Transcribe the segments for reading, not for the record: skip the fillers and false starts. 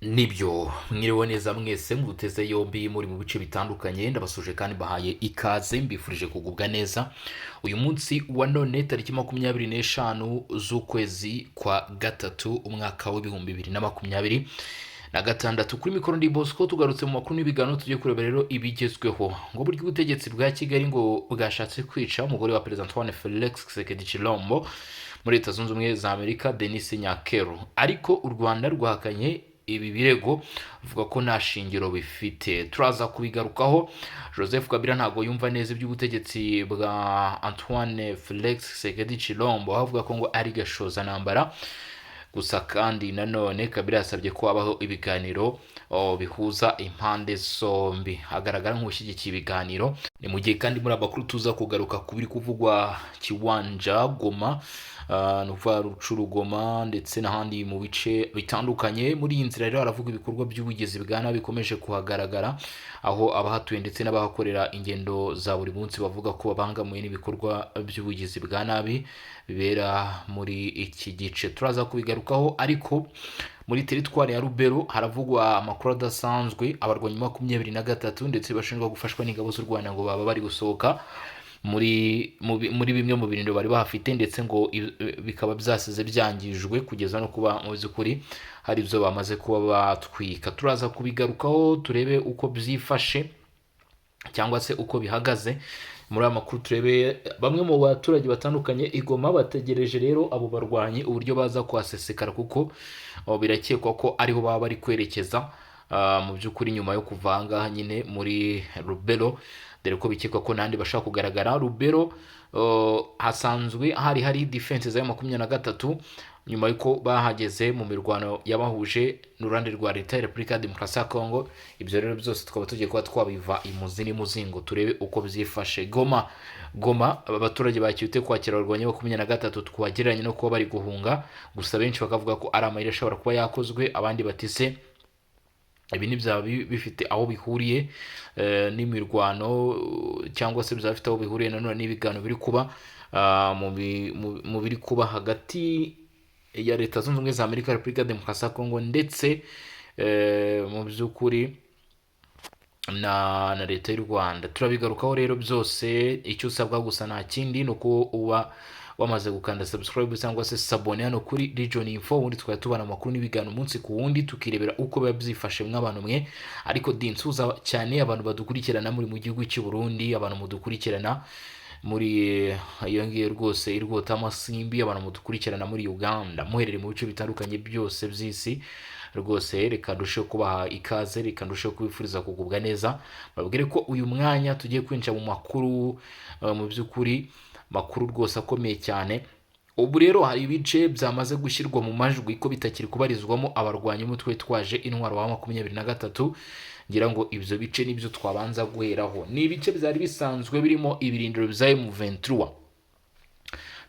Nibyo, mwiriwe neza mwese muduteze yombi muri mu bice bitandukanye. Ndabasuje kandi bahaye ikaze, mbifurije kugubwa neza uyu munsi wa none, tariki 25 z'ukwezi kwa gatatu, umwaka w'2026. Kuri mikoro ndi Bosco. Tugarutse mu makuru n'ibiganiro, tugiye kureba rero ibigezweho. Ngo buryo ubutegetsi bwa Kigali ngo bwashatse kwica umugore wa Perezida Antoine Felix Tshisekedi Tshilombo muri Leta Zunze Ubumwe za Amerika, Denise Nyakeru, ariko u Rwanda rwahakanye ibi birego, ruvuga ko nta shingiro bifite. Turaza kubigarukaho. Joseph Kabila ntabwo yumva neza iby'ubutegetsi bwa Antoine Felix Tshisekedi Tshilombo, aho avuga ko ngo ari gashozantambara gusa. Kandi nanone Kabila yasabye ko habaho ibiganiro bihuza impande zombi, agaragara nk'ushyigikiye ibiganiro. Ni mu gihe kandi muri amakuru tuza kugaruka ku biri kuvugwa Kiwanja, Goma, ni ukuvuga Rutshuru, Goma ndetse n'ahandi mu bice bitandukanye. Muri iyi nzira rero haravuga ibikorwa by'ubugizi bwa nabi bikomeje kuhagaragara, aho abahatuye ndetse n'abahakorera ingendo za buri munsi bavuga ko babangamiwe n'ibikorwa by'ubugizi bwa nabi bibera muri iki gice. Turaza kubigarukaho. Ariko muri teritwari ya Rubero haravugwa amakuru adasanzwe. Abarwanyi 23 ndetse bashinjwa gufashwa n'ingabo z'u Rwanda ngo baba bari gusohoka muri bimwe mu birindiro bari bahafite, ndetse ngo bikaba byasize byangijwe kugeza no kuba mu by'ukuri hari ibyo bamaze kuba batwika. Turaza kubigarukaho, turebe uko byifashe cyangwa se uko bihagaze muri aya makuru. Turebe bamwe mu baturage batandukanye i Goma bategereje rero abo barwanyi uburyo baza kuhasesekara, kuko birakekwa ko ariho baba bari kwerekeza mu by'ukuri nyuma yo kuva aha ngaha nyine muri Rubero, dore ko bikekwa ko n'ahandi bashobora kugaragara. Rubero hasanzwe hari defense za 23 nyuma y'uko bahageze mu mirwano yabahuje n'uruhande rwa Leta ya Repubulika ya Demokarasi ya Kongo. Ibyo rero byose tukaba tugiye kuba twabiva imuzi n'imuzingo, turebe uko byifashe. Goma, abaturage bakiyute kwakira abarwanyi 23 twagereranya no kuba bari guhunga gusa. Benshi bakavuga ko ari amayeri ashobora kuba yakozwe, abandi batise ibi ntibyaba bifite aho bihuriye n'imirwano, cyangwa se byaba bifite aho bihuriye nanone n'ibiganiro biri kuba mu biri kuba hagati ya Leta Zunze Ubumwe za Amerika, Repubulika ya Demokarasi ya Kongo ndetse mu by'ukuri na Leta y'u Rwanda. Turabigarukaho rero byose. Icyo usabwa gusa nta kindi, ni uko uba wamaze gukanda subscribe cyangwa se s'abonner hano kuri Region Info, ubundi tukajya tubana amakuru n'ibiganiro umunsi ku wundi, tukirebera uko biba byifashe mw'abantu mwe. Ariko dinsuza cyane abantu badukurikirana muri mu gihugu cy'u Burundi, abantu mudukurikirana muri iyo ngiyo rwose irwota amasimbi, abantu mudukurikirana muri Uganda, muherereye mu bice bitandukanye byose by'isi rwose, reka ndusheho kubaha ikaze, reka ndusheho kubifuriza kugubwa neza. Babwire ko uyu mwanya tugiye kwinjira mu makuru, mu by'ukuri makuru rwose akomeye cyane. Ubu rero hari ibice byamaze gushyirwa mu majwi ko bitakiri kubarizwamo abarwanyi umutwe witwaje intwaro wa 23. Ngira ngo ibyo bice nibyo twabanza guheraho. Ni ibice byari bisanzwe birimo ibirindiro bya M23,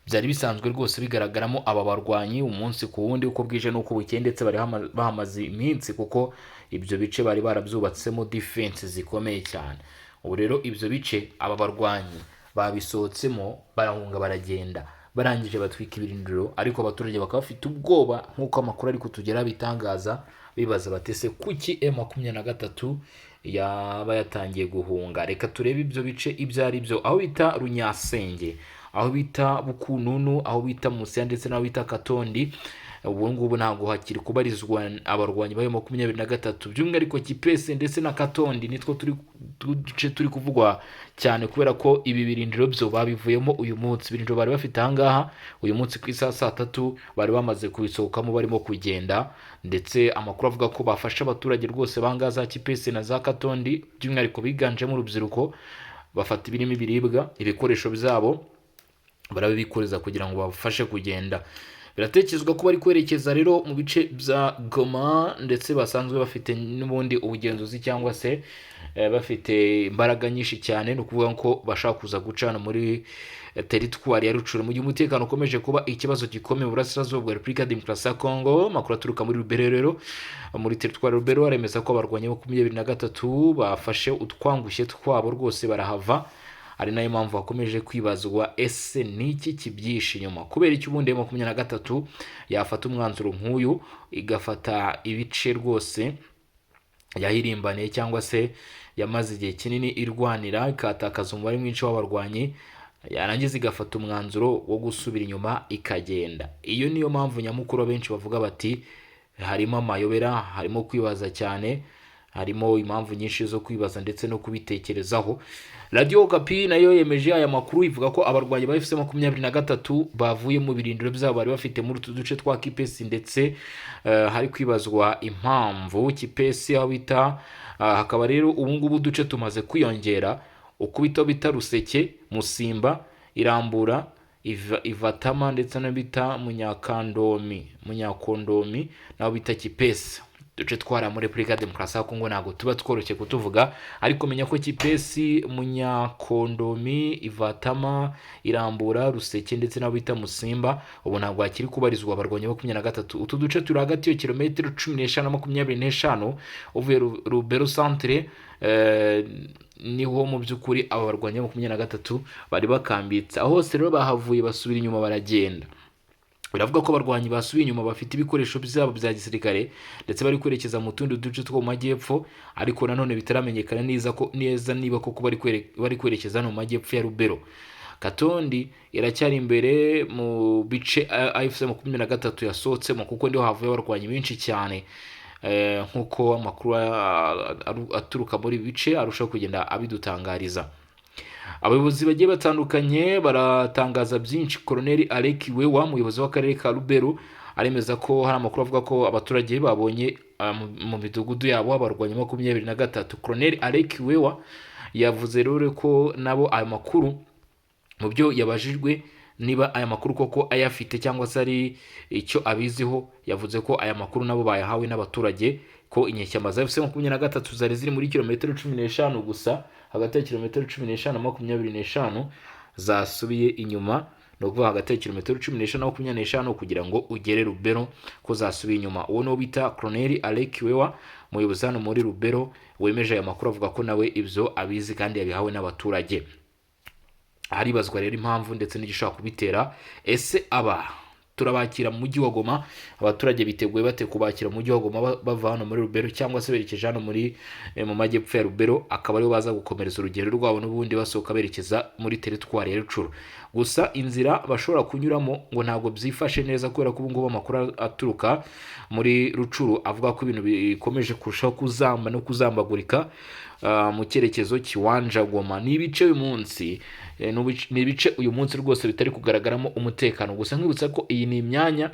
byari bisanzwe rwose bigaragaramo aba barwanyi umunsi ku wundi, uko bwije n'uko bukeye, ndetse bari bahamaze iminsi, kuko ibyo bice bari barabyubatsemo defense zikomeye cyane. Ubu rero ibyo bice aba barwanyi babisohotsemo, barahunga, baragenda, barangije batwika ibirindiro, ariko abaturage bakaba bafite ubwoba nk'uko amakuru ari kutugeraho bitangaza, bibaza bati: "Ese kuki M23 yaba yatangiye guhunga?" Reka turebe ibyo bice ibyo ari byo: aho bita Runyasenge, aho bita Bukununu, aho bita Museya ndetse n'aho bita Katondi. Ubu ngubu ntabwo hakiri kubarizwa abarwanyi bayo 23, by'umwihariko Kipese ndetse na Katondi nitwo turi duce turi kuvugwa cyane, kubera ko ibi birindiro byo babivuyemo uyu munsi. Ibirindiro bari bafite ahangaha, uyu munsi ku isaha saa 3 bari bamaze kubisohokamo, barimo kugenda. Ndetse amakuru avuga ko bafashe abaturage rwose bangaha za Kipese na za Katondi, by'umwihariko biganjemo urubyiruko, bafata ibirimo ibiribwa, ibikoresho byabo barabibikoreza kugira ngo babafashe kugenda. Biratekerezwa ko bari kwerekeza rero mu bice bya Goma, ndetse basanzwe bafite n'ubundi ubugenzuzi cyangwa se bafite imbaraga nyinshi cyane. Ni ukuvuga ko bashaka kuza gucana muri teritwari ya Rutshuru, mu gihe umutekano ukomeje kuba ikibazo gikomeye mu burasirazuba bwa Repubulika ya Demokarasi ya Kongo. Amakuru aturuka muri Rubero rero, muri teritwari ya Rubero, aremeza ko abarwanyi 23 bafashe utwangushye twabo rwose barahava. Ari nayo mpamvu hakomeje kwibazwa: ese ni iki kibyihishe inyuma? Kubera iki ubundi 23 yafata umwanzuro nk'uyu, igafata ibice rwose yahirimbaniye cyangwa se yamaze igihe kinini irwanira, ikatakaza umubare mwinshi w'abarwanyi, yarangiza igafata umwanzuro wo gusubira inyuma ikagenda? Iyo niyo mpamvu nyamukuru benshi bavuga bati harimo amayobera, harimo kwibaza cyane, harimo impamvu nyinshi zo kwibaza ndetse no kubitekerezaho. Radiyo Okapi nayo yemeje aya makuru, ivuga ko abarwanyi ba AFC 23 bavuye mu birindiro byabo bari bafite muri utu duce twa Kipesi, ndetse hari kwibazwa impamvu Kipesi aho bita hakaba rero ubu ngubu uduce tumaze kwiyongera, ukubita bita Ruseke, Musimba, Irambura, Ivatama ndetse no bita Munyakondomi naho bita Kipesi. Uduce twara muri Repubulika ya Demokarasi ya Kongo ntabwo tuba tworoshye kutuvuga, ariko menya ko Kipesi, Munyakondomi, Ivatama, Irambura, Ruseke ndetse n'aho bita Musimba ubu ntabwo hakiri kubarizwa abarwanyi 23. Utu duce turi hagati ya kilometero 15 na 25 uvuye Rubero centre, niho mu by'ukuri aba barwanyi 23 bari bakambitse. Aho hose rero bahavuye, basubira inyuma, baragenda. Biravuga ko abarwanyi basubiye inyuma bafite ibikoresho byabo bya gisirikare, ndetse bari kwerekeza mu tundi duce two mu majyepfo, ariko nanone bitaramenyekana neza ko neza niba koko bari kwerekeza no mu majyepfo ya Rubero. Katondi iracyari imbere mu bice AFC 23 yasohotsemo, kuko niho havuye abarwanyi benshi cyane, nk'uko amakuru aturuka muri ibi bice arushaho kugenda abidutangariza. Abayobozi bagiye batandukanye baratangaza byinshi. Koloneli Alec Wewa, umuyobozi w'akarere ka Rubero, aremeza ko hari amakuru avuga ko abaturage babonye mu midugudu yabo abarwanyi 23. Koloneli Alec Wewa yavuze rero ko nabo ayo makuru, mu byo yabajijwe niba aya makuru koko ayafite cyangwa se ari icyo abiziho, yavuze ko aya makuru nabo bayahawe n'abaturage, ko inyeshyamba za AFC 23 zari ziri muri kilometero 15 gusa, hagati ya kilometero 15 na 25, zasubiye inyuma. Ni ukuvuga hagati ya kilometero 15 na 25 kugira ngo ugere Rubero, ko zasubiye inyuma. Uwo niwo bita Colonel Alec Wewa, umuyobozi hano muri Rubero, wemeje aya makuru, avuga ko nawe ibyo abizi kandi yabihawe n'abaturage. Haribazwa rero impamvu ndetse n'igishobora kubitera. Ese aba turabakira mu mujyi wa Goma? Abaturage biteguye bate kubakira mu mujyi wa Goma bava hano muri Rubero cyangwa se berekeje hano muri mu majyepfo ya Rubero, akaba ariho baza gukomereza urugendo rwabo n'ubundi basohoka berekeza muri teritwari ya Rucuru? Gusa inzira bashobora kunyuramo ngo ntabwo byifashe neza, kubera ko ubu ngubu amakuru aturuka muri Rucuru avuga ko ibintu bikomeje kurushaho kuzamba no kuzambagurika mu cyerekezo Kiwanja Goma. Ni ibice uyu munsi ni ibice uyu munsi rwose bitari kugaragaramo umutekano. Gusa nkwibutsa ko iyi ni imyanya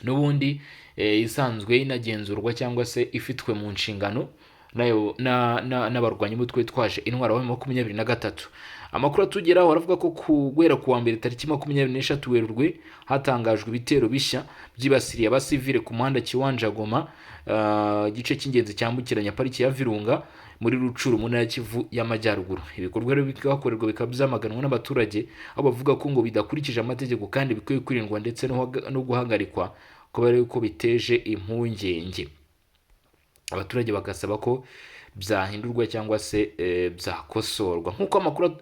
n'ubundi isanzwe inagenzurwa cyangwa se ifitwe mu nshingano nayo n'abarwanyi b'umutwe witwaje intwaro wa 23. Amakuru atugeraho aravuga ko guhera ku wa mbere tariki 23 Werurwe hatangajwe ibitero bishya byibasiriye abasivile ku muhanda Kiwanja Goma, igice cy'ingenzi cyambukiranya pariki ya Virunga muri Rucuru mu ntara ya Kivu y'Amajyaruguru. Ibikorwa rero bikahakorerwa bikaba byamaganwa n'abaturage, aho bavuga ko ngo bidakurikije amategeko kandi bikwiye kwirindwa ndetse no guhagarikwa kubera yuko biteje impungenge abaturage, bagasaba ko byahindurwa cyangwa se byakosorwa. Nk'uko amakuru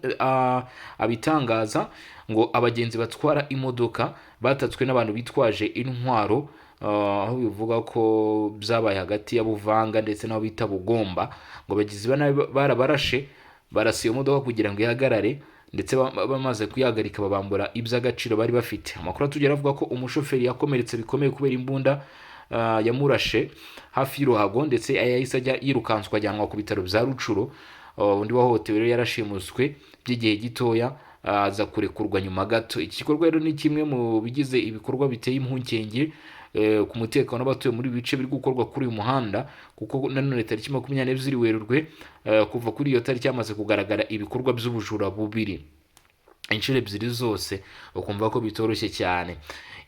abitangaza, ngo abagenzi batwara imodoka batatswe n'abantu bitwaje intwaro, aho bivuga ko byabaye hagati ya Buvanga ndetse n'aho bita Bugomba. Ngo abagizi ba nabi barabarashe, barasa iyo modoka kugira ngo ihagarare, ndetse bamaze kuyihagarika babambura iby'agaciro bari bafite. Amakuru atugera avuga ko umushoferi yakomeretse bikomeye kubera imbunda yamurashe hafi y'uruhago, ndetse yahise ajya yirukanswa ajyanwa ku bitaro bya Rucuru. Undi wahohotewe rero yarashimuswe by'igihe gitoya, aza kurekurwa nyuma gato. Iki gikorwa rero ni kimwe mu bigize ibikorwa biteye impungenge ku mutekano w'abatuye muri ibi bice biri gukorwa kuri uyu muhanda, kuko nanone tariki 22 Werurwe, kuva kuri iyo tariki hamaze kugaragara ibikorwa by'ubujura bubiri inshuro ebyiri zose, ukumva ko bitoroshye cyane.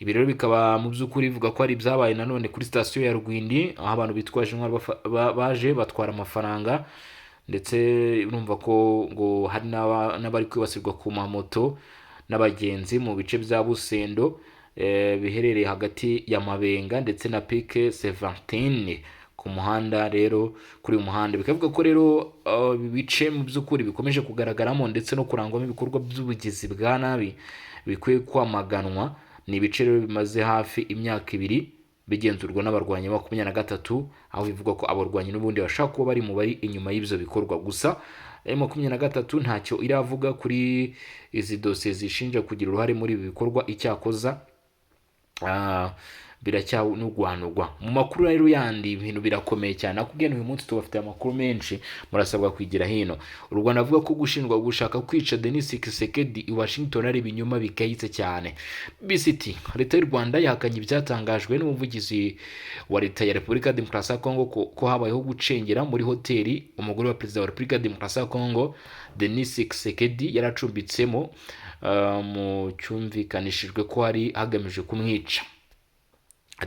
Ibi rero bikaba mu by'ukuri bivuga ko hari ibyabaye nanone kuri sitasiyo ya Rwindi, aho abantu bitwaje intwaro baje batwara amafaranga, ndetse urumva ko ngo hari n'abari kwibasirwa ku mamoto n'abagenzi mu bice bya Busendo, biherereye hagati ya Mabenga ndetse na Pike Seventine. Ku muhanda rero, kuri uyu muhanda bikavuga ko rero ibi bice mu by'ukuri bikomeje kugaragaramo ndetse no kurangwamo ibikorwa by'ubugizi bwa nabi bikwiye kwamaganwa. Ni ibice rero bimaze hafi imyaka 2 bigenzurwa n'abarwanyi 23, aho bivugwa ko abarwanyi n'ubundi bashobora kuba bari mu bari inyuma y'ibyo bikorwa. Gusa M23 ntacyo iravuga kuri izi dosiye zishinja kugira uruhare muri ibi bikorwa. Icyakoza biracyanugwanugwa. Mu makuru rero yandi, ibintu birakomeye cyane. Nakubwiye, uyu munsi tubafitiye amakuru menshi, murasabwa kwigira hino. U Rwanda avuga ko gushinjwa gushaka kwica Denis Tshisekedi i Washington ari ibinyoma bigayitse cyane. BCT, leta y'u Rwanda yahakanye ibyatangajwe n'umuvugizi wa leta ya Repubulika ya Demokarasi ya Kongo ko habayeho gucengera muri hoteli umugore wa perezida wa Repubulika ya Demokarasi ya Kongo Denis Tshisekedi yari acumbitsemo, mu cyumvikanishijwe ko hari hagamijwe kumwica.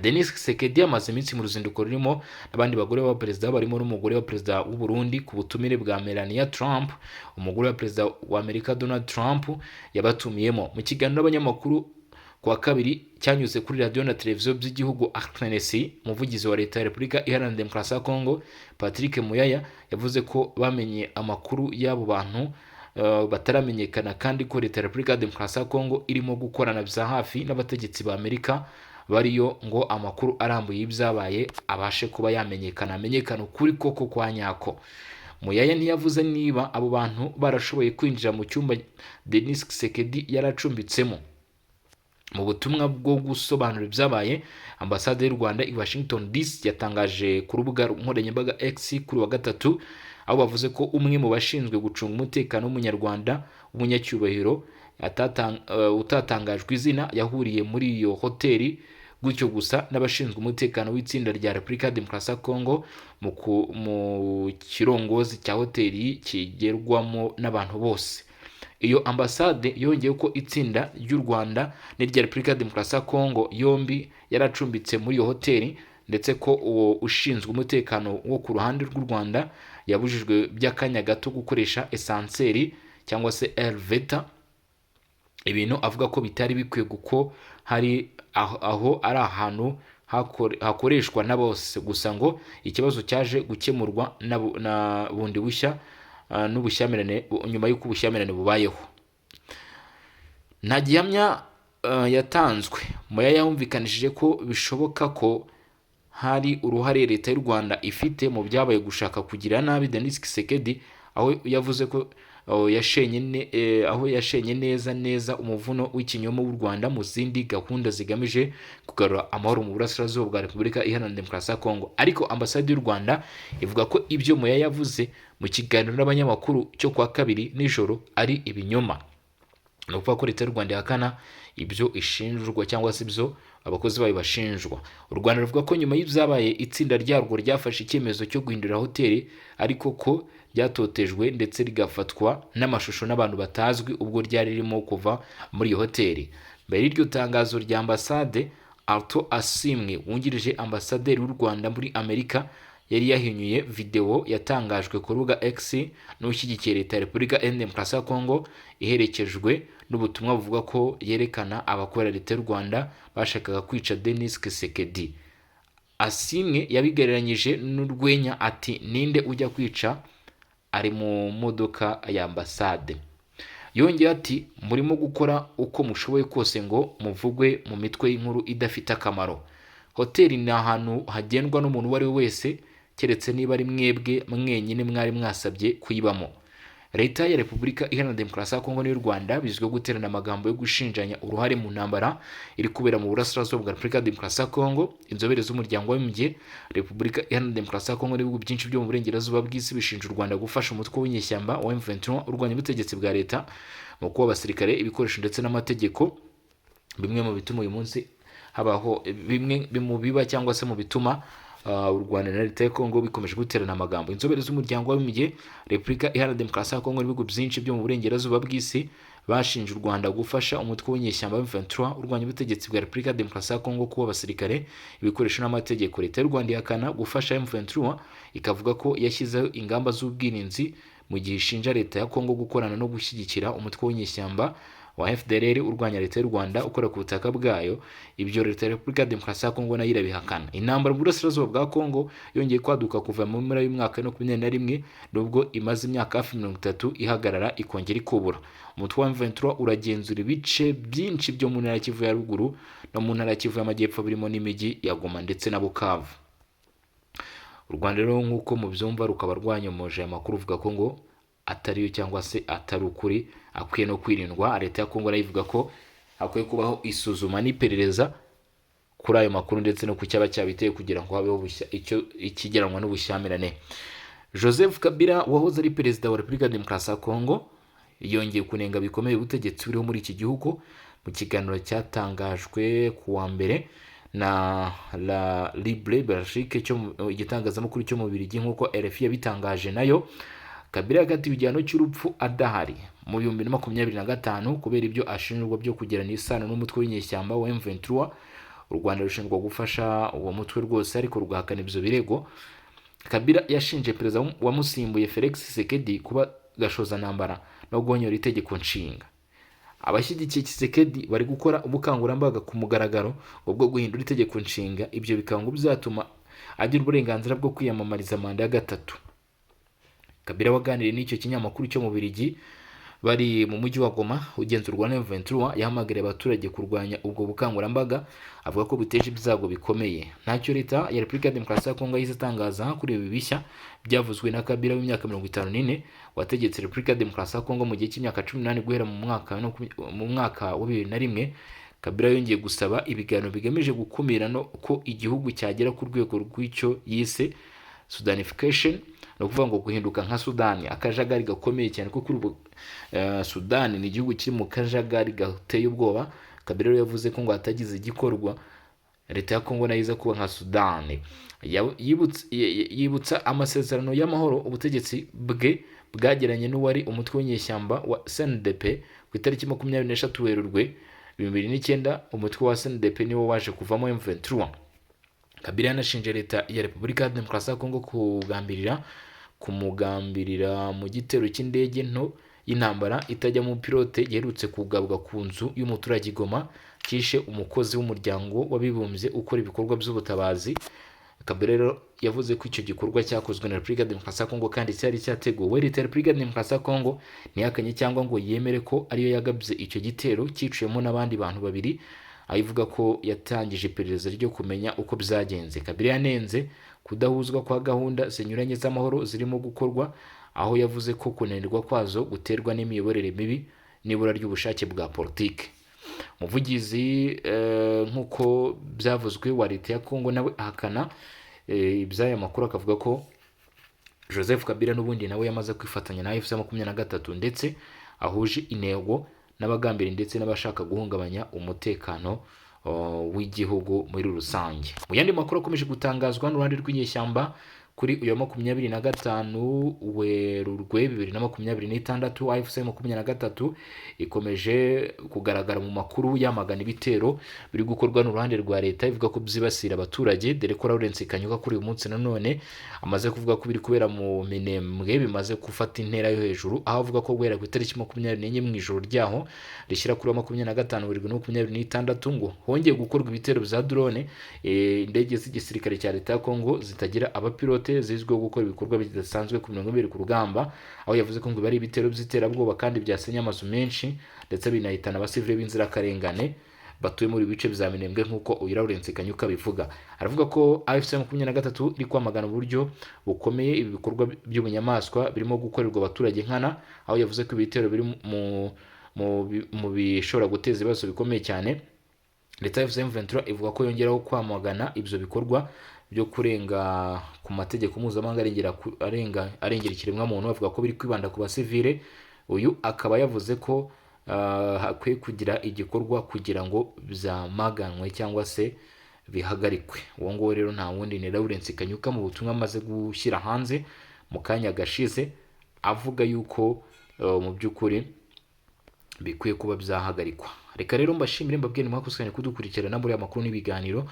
Denis Tshisekedi amaze iminsi mu ruzinduko rurimo n'abandi bagore b'abaperezida, barimo n'umugore wa perezida w'u Burundi, ku butumire bwa Melania Trump, umugore wa perezida wa Amerika Donald Trump yabatumiyemo. Mu kiganiro n'abanyamakuru ku wa kabiri cyanyuze kuri radiyo na televiziyo by'igihugu RTNC, umuvugizi wa leta ya Repubulika Iharanira Demokarasi ya Kongo Patrick Muyaya yavuze ko bamenye amakuru y'abo bantu bataramenyekana, kandi ko leta ya Repubulika ya Demokarasi ya Kongo irimo gukorana bya hafi n'abategetsi ba Amerika bariyo ngo amakuru arambuye y'ibyabaye abashe kuba yamenyekana, amenyekana ukuri koko kwa nyako. Muyaya ntiyavuze niba abo bantu barashoboye kwinjira mu cyumba Denis Tshisekedi yari acumbitsemo. Mu butumwa bwo gusobanura ibyabaye, ambasade y'u Rwanda i Washington DC yatangaje ku rubuga nkoranyambaga X kuri wa gatatu, aho bavuze ko umwe mu bashinzwe gucunga umutekano w'umunyarwanda w'umunyacyubahiro utatangajwe izina yahuriye muri iyo hoteli gutyo gusa n'abashinzwe umutekano w'itsinda rya Repubulika ya Demokarasi ya Kongo mu kirongozi cya hoteli kigerwamo n'abantu bose. Iyo ambasade yongeye ko itsinda ry'u Rwanda n'irya Repubulika ya Demokarasi ya Kongo yombi yaracumbitse muri iyo hoteli, ndetse ko uwo ushinzwe umutekano wo ku ruhande rw'u Rwanda yabujijwe by'akanya gato gukoresha ascenseur cyangwa se elevator, ibintu avuga ko bitari bikwiye kuko hari aho ari ahantu hakoreshwa na bose. Gusa ngo ikibazo cyaje gukemurwa na bundi bushya n'ubushyamirane nyuma y'uko ubushyamirane bubayeho. Nta gihamya yatanzwe. Muyaya yumvikanishije ko bishoboka ko hari uruhare leta y'u Rwanda ifite mu byabaye gushaka kugira nabi Denis Tshisekedi, aho yavuze ko aho yashenye neza neza umuvuno w'ikinyoma w'u Rwanda mu zindi gahunda zigamije kugarura amahoro mu burasirazuba bwa Repubulika Iharanira Demokarasi ya Kongo. Ariko ambasade y'u Rwanda ivuga ko ibyo Muyaya yavuze mu kiganiro n'abanyamakuru cyo kwa kabiri nijoro ari ibinyoma. Ni ukuvuga ko leta y'u Rwanda ihakana ibyo ishinjwa cyangwa se ibyo abakozi bayo bashinjwa. U Rwanda ruvuga ko nyuma y'ibyabaye itsinda ryarwo ryafashe icyemezo cyo guhindura hoteli, ariko ko ryatotejwe ndetse rigafatwa n'amashusho n'abantu batazwi ubwo ryari ririmo kuva muri iyo hoteli. Mbere y'iryo tangazo rya ambasade, Arthur Asimwe wungirije ambasaderi w'u Rwanda muri Amerika yari yahinyuye videwo yatangajwe ku rubuga X n'ushyigikiye leta ya Repubulika Iharanira Demokarasi ya Kongo, iherekejwe n'ubutumwa buvuga ko yerekana abakorera leta y'u Rwanda bashakaga kwica Denis Tshisekedi. Asimwe yabigereranyije n'urwenya ati: "Ninde ujya kwica ari mu modoka ya ambasade?" Yongeye ati: "Murimo gukora uko mushoboye kose ngo muvugwe mu mitwe y'inkuru idafite akamaro. Hoteli ni ahantu hagendwa n'umuntu uwo ari we wese, keretse niba ari mwebwe mwenyine mwari mwasabye kuyibamo." Leta ya Repubulika Iharanira Demokarasi ya Kongo n'iy'u Rwanda bizwiho guterana amagambo yo gushinjanya uruhare mu ntambara iri kubera mu burasirazuba bwa Repubulika ya Demokarasi ya Kongo. Inzobere z'Umuryango w'Abibumbye, Repubulika Iharanira Demokarasi ya Kongo n'ibihugu byinshi byo mu burengerazuba bw'isi bishinja u Rwanda gufasha umutwe w'inyeshyamba wa M23 urwanya ubutegetsi bwa leta mu kuba abasirikare, ibikoresho ndetse n'amategeko, bimwe mu bituma uyu munsi habaho bimwe mu biba cyangwa se mu bituma u Rwanda na leta ya Kongo bikomeje guterana amagambo. Inzobere z'Umuryango w'Abibumbye, Repubulika Iharanira Demokarasi ya Kongo n'ibihugu byinshi byo mu burengerazuba bw'isi bashinje u Rwanda gufasha umutwe w'inyeshyamba M23 urwanya ubutegetsi bwa Repubulika ya Demokarasi ya Kongo kuba abasirikare, ibikoresho n'amategeko. Leta y'u Rwanda ihakana gufasha M23, ikavuga ko yashyizeho ingamba z'ubwirinzi, mu gihe ishinja leta ya Kongo gukorana no gushyigikira umutwe w'inyeshyamba. wa FDLR urwanya leta y'u Rwanda ukora ku butaka bwayo. Ibyo leta ya Repubulika ya Demokarasi ya Kongo nayo irabihakana. Intambara mu burasirazuba bwa Kongo yongeye kwaduka kuva mu mpera y'umwaka wa 21, nubwo imaze imyaka hafi 30 ihagarara ikongera ikubura. Umutwe wa M23 uragenzura ibice byinshi byo mu ntara ya Kivu ya ruguru no mu ntara ya Kivu y'Amajyepfo, birimo n'imijyi ya Goma ndetse na Bukavu. U Rwanda rero, nk'uko mubyumva, rukaba rwanyomoje aya makuru, ruvuga ko ngo atariyo cyangwa se atari ukuri, akwiye no kwirindwa. Leta ya Kongo nayo ivuga ko hakwiye kubaho isuzuma n'iperereza kuri ayo makuru ndetse no ku cyaba cyabiteye, kugira ngo habeho icyo ikigeranwa n'ubushyamirane. Joseph Kabila wahoze ari perezida wa Repubulika ya Demokarasi ya Kongo yongeye kunenga bikomeye ubutegetsi buriho muri iki gihugu mu kiganiro cyatangajwe ku wa mbere na La Libre Belgique, cyo igitangazamakuru cyo mu Bubiligi, nk'uko RFI yabitangaje nayo. Kabila yakatiwe igihano cy'urupfu adahari mu 2025 kubera ibyo ashinjwa byo kugirana isano n'umutwe w'inyeshyamba wa M23. U Rwanda rushinjwa gufasha uwo mutwe rwose, ariko rugahakana ibyo birego. Kabila yashinje perezida wamusimbuye Felix Tshisekedi kuba gashozantambara no guhonyora itegeko nshinga. Abashyigikiye Tshisekedi bari gukora ubukangurambaga ku mugaragaro ngo bwo guhindura itegeko nshinga, ibyo bikaba ngo bizatuma agira uburenganzira bwo kwiyamamariza manda ya gatatu. Kabila waganiriye n'icyo kinyamakuru cyo mu Bubiligi bari mu mujyi wa Goma ugenzurwa na M23, yahamagariye abaturage kurwanya ubwo bukangurambaga, avuga ko buteje ibyago bikomeye. Ntacyo leta ya Repubulika ya Demokarasi ya Kongo yahise itangaza kuri ibi bishya byavuzwe na Kabila w'imyaka 54, wategetse Repubulika ya Demokarasi ya Kongo mu gihe cy'imyaka 18 guhera mu mwaka wa 2001. Kabila yongeye gusaba ibiganiro bigamije gukumira no ko igihugu cyagera ku rwego rw'icyo yise Sudanification, ni ukuvuga ngo guhinduka nka Sudani, akajagari gakomeye cyane, kuko kuri ubu Sudani ni igihugu kiri mu kajagari gateye ubwoba. Kabila rero yavuze ko ngo hatagize igikorwa, leta ya Kongo nayo iza kuba nka Sudani. Yibutsa amasezerano y'amahoro ubutegetsi bwe bwagiranye n'uwari umutwe w'inyeshyamba wa CNDP ku itariki 23 Werurwe 2009. Umutwe wa CNDP niwo waje kuvamo M23. Kabila yanashinje leta ya Repubulika ya Demokarasi ya Kongo kumugambirira mu gitero cy'indege nto y'intambara itajyamo pilote giherutse kugabwa ku nzu y'umuturage i Goma, cyishe umukozi w'umuryango w'abibumbye ukora ibikorwa by'ubutabazi. Kabila rero yavuze ko icyo gikorwa cyakozwe na Repubulika ya Demokarasi ya Kongo kandi cyari cyateguwe. Leta ya Repubulika ya Demokarasi ya Kongo ntihakanye cyangwa ngo yemere ko ariyo yagabye icyo gitero cyiciyemo n'abandi bantu babiri, aho ivuga ko yatangije iperereza ryo kumenya uko byagenze. Kabila yanenze kudahuzwa kwa gahunda zinyuranye z'amahoro zirimo gukorwa, aho yavuze ko kunanirwa kwazo guterwa n'imiyoborere mibi n'ibura ry'ubushake bwa politiki. Umuvugizi nk'uko byavuzwe wa leta ya Kongo nawe ahakana iby'aya makuru, akavuga ko Joseph Kabila n'ubundi nawe yamaze kwifatanya na AFC 23 ndetse ahuje intego n'abagambiriye ndetse n'abashaka guhungabanya umutekano w'igihugu muri rusange. Mu yandi makuru akomeje gutangazwa n'uruhande rw'inyeshyamba kuri uyu wa 25 Werurwe 2026, AFC 23 ikomeje kugaragara mu makuru yamagana ibitero biri gukorwa n'uruhande rwa leta, ivuga ko byibasira abaturage, dore ko Lawrence Kanyuka kuri uyu munsi nanone amaze kuvuga ko biri kubera mu Minembwe bimaze gufata intera yo hejuru, aho avuga ko guhera ku itariki 24 mu ijoro ryaho rishyira kuri wa 25 Werurwe 26 ngo hongeye gukorwa ibitero bya drone, indege z'igisirikare cya leta ya Kongo zitagira abapilote zizwiho gukora ibikorwa bidasanzwe ku mirongo ibiri ku rugamba, aho yavuze ko ngo ibi ari ibitero by'iterabwoba kandi byasenye amazu menshi ndetse binahitana abasivile b'inzirakarengane batuye muri ibi bice bya Minembwe, nk'uko uyu Lawrence Kanyuka abivuga. Aravuga ko AFC 23 iri kwamagana uburyo bukomeye ibi bikorwa by'ubunyamaswa birimo gukorerwa abaturage nkana, aho yavuze ko ibitero biri mu bishobora guteza ibibazo bikomeye cyane. Leta ya AFC M23 ivuga ko yongeraho kwamagana ibyo bikorwa byo kurenga ku mategeko mpuzamahanga arengera ikiremwamuntu, avuga ko biri kwibanda ku basivile. Uyu akaba yavuze ko hakwiye kugira igikorwa kugira ngo byamaganwe cyangwa se bihagarikwe. Uwo nguwo rero nta wundi ni Lawrence Kanyuka, mu butumwa amaze gushyira hanze mu kanya gashize, avuga yuko mu by'ukuri bikwiye kuba byahagarikwa. Reka rero mbashimire, mbabwire mwakoze cyane kudukurikirana muri aya makuru n'ibiganiro.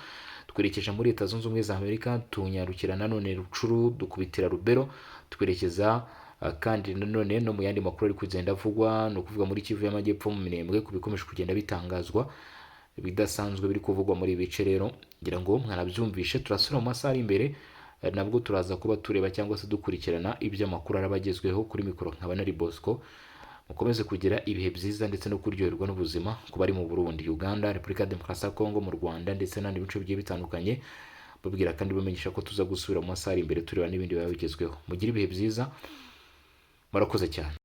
Twerekeje muri Leta Zunze Ubumwe za Amerika, tunyarukira nanone Rutshuru, dukubitira Lubero, twerekeza Kandi nanone no mu yandi makuru ari kugenda avugwa, ni ukuvuga muri Kivu y'Amajyepfo, mu Minembwe, ku bikomeje kugenda bitangazwa ibidasanzwe biri kuvugwa muri ibi bice. Rero ngira ngo mwarabyumvishe, turasubira mu masaha ari imbere, nabwo turaza kuba tureba cyangwa se dukurikirana iby'amakuru araba agezweho. Kuri mikoro nkaba nari Bosco. Mukomeze kugira ibihe byiza ndetse no kuryoherwa n'ubuzima ku bari mu Burundi, Uganda, Repubulika ya Demokarasi ya Kongo, mu Rwanda ndetse n'andi bice bigiye bitandukanye. Babwira kandi bamenyesha ko tuza gusubira mu masaha ari imbere, tureba n'ibindi biba bigezweho. Mugire ibihe byiza, murakoze cyane.